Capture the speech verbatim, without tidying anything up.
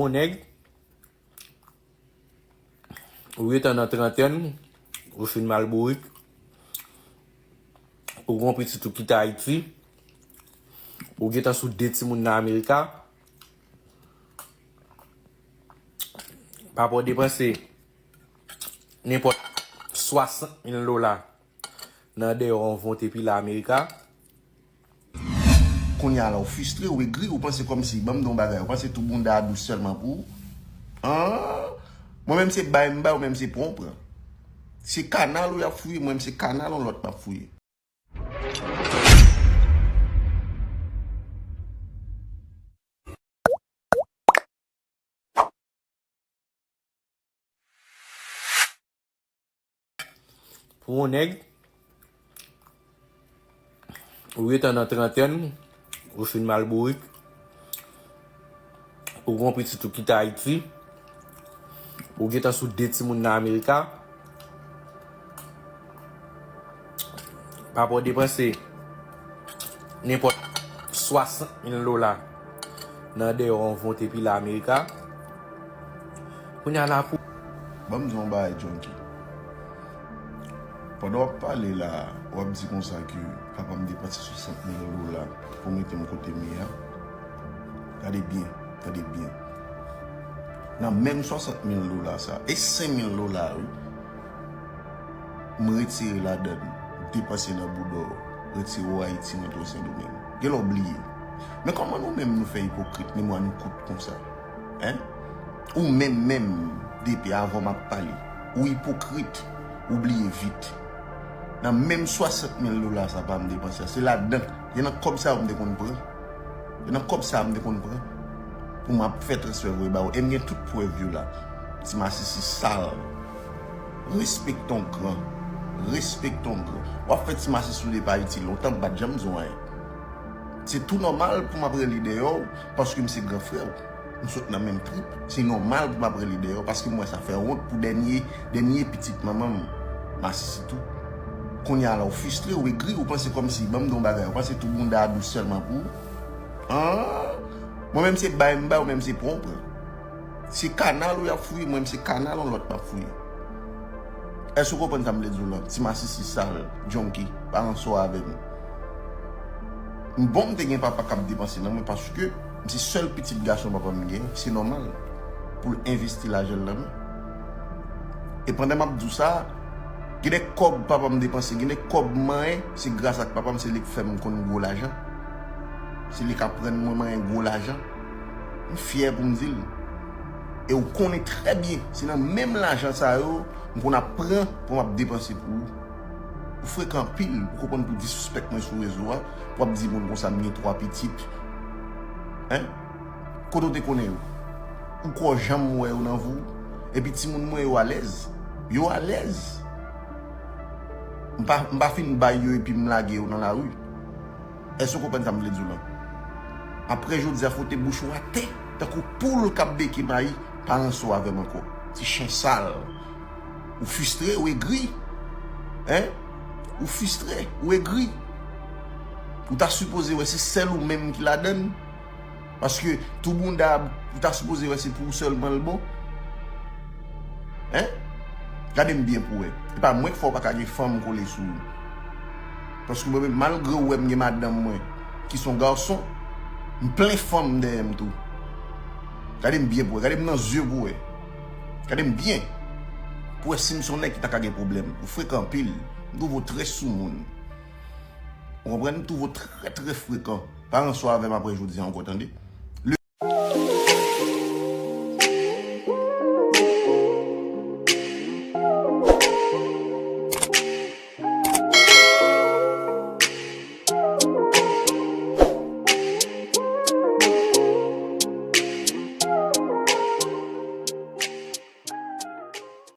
Yon nèg, ou gentan nan trantèn, ou fin mal bourik, ou gon pitit ou kite Ayiti, ou gentan sou de timoun nan Amerika, pa pou depanse nenpòt swasant mil dola nan dèyè yon von te pile Amerika. Kounye a la, ou fistre, ou egri, ou panse kòmsi, ban m di yon bagay, ou panse tou bounda a dous sèlman pou ou? An? Mwen menm se bay m bay, ou menm se pran w pran. Se kanal ou y ap fouye, mwen menm se kanal yon lòt m ap fouye. Pou yon nèg, ou gentan nan trantèn, ou fin mal bourik, ou gon pitit ou kite Ayiti, ou gentan sou de timoun nan Amerika, pa pou depanse nenpòt swasant mil dola nan dèyè yon von te pile Amerika. Kounye a la pou. Ban m di yon bagay, Junkie. Pandan w ap pale la, w ap di konsa ke papa m depanse swasant mil dola pou mete m kote m ye a. Gade byen, tande byen. Nan menm swasant mil dola sa, e senk mil dola, wi. M retire ladan l, depanse nan boudò, retire w Ayiti, rantre w Sendomeng. Gen lè w bliye. Men kòman nou menm nou fè ipokrit, memwa nou kout konsa? Hein? Ou menm menm, depi avan m ap pale, ou ipokrit, ou bliye vit. Nan menm swasant mil dola sa pa m depanse a, se ladan, se nan kòb sa yo m te konn pran. Se nan kòb sa a m te konn pran pou m ap fè transfè voye ba ou. E m gen tout prèv yo la. Ti masisi sal. Respekte yon gran. Respekte yon gran. W ap fè ti masisi sou de pa itil. Lontan m pa t janm di w anyen. Se tou nòmal pou m ap rele dèyè w, paske m se gran frè w. Nou sot nan menm trip. Se nòmal pou m ap rele dèyè w, paske m wè sa fè wont pou dènye, dènye pitit manman m. Masisi tou. Kounye a la, ou fistre, ou egri, ou panse kòmsi, ban m di yon bagay, ou panse tou bounda a dous sèlman pou ou? An? Mwen menm se bay m bay, ou menm se pran w pran. Se kanal ou y ap fouye, mwen menm se kanal yon lòt m ap fouye. Èske w konprann sa m vle di w lan? Ti masisi sal, Junkie, pa ranse w avè m. M bon, m te gen papa k ap depanse nan mwen paske m se sèl pitit gason papa m gen, se nòmal pou l envesti lajan l nan mwen. E pandan m ap di w sa, gen de kòb papa m depanse, gen de kòb m manyen, se gras ak papa m, se li k fè m konn gwo lajan. Se li k aprann mwen manyen gwo lajan. M fyè pou m di l. E w konnen trè byen, se nan menm lajan sa yo, m konn ap pran pou m ap depanse pou ou. Ou frekan anpil, ou konprann pou disrespect mwen sou rezo a, pou ap di moun konsa m gen twa pitit. Hein? Kote w te konnen yo? Ou kwè w janm wè yo nan vi w? Epi timoun mwen yo alèz. Yo alèz. M pa, m pa fin bay yo epi m lage yo nan lari. Èske w konprann sa m vle di w lan? Apre jodi a, fwote bouch ou atè, tankou poul k ap beke mayi, pa ranse w avè m ankò. Ti chen sal. Ou fistre, ou egri. Hein? Ou fistre, ou egri. Ou ta sipoze wè se sèl ou menm ki ladann. Paske tou bounda, ou ta sipoze wè se pou ou sèlman l bon. Hein? Gade m byen pou w wè. E pa mwen k fè w pa ka gen fanm kole sou ou. Paske mwen menm, malgre w wè m gen madanm mwen, ki se yon gason, m plen fanm dèyè m tou. Gade m byen pou w wè. Gade m nan zye pou w wè. Gade m byen. Pou w wè si m se yon nèg ki ta ka gen pwoblèm. Ou frekan anpil. M twouve w trè soumoun. Ou konprann? M twouve w trè, trè frekan. Pa ranse w avè m apre jodi a ankò, tande.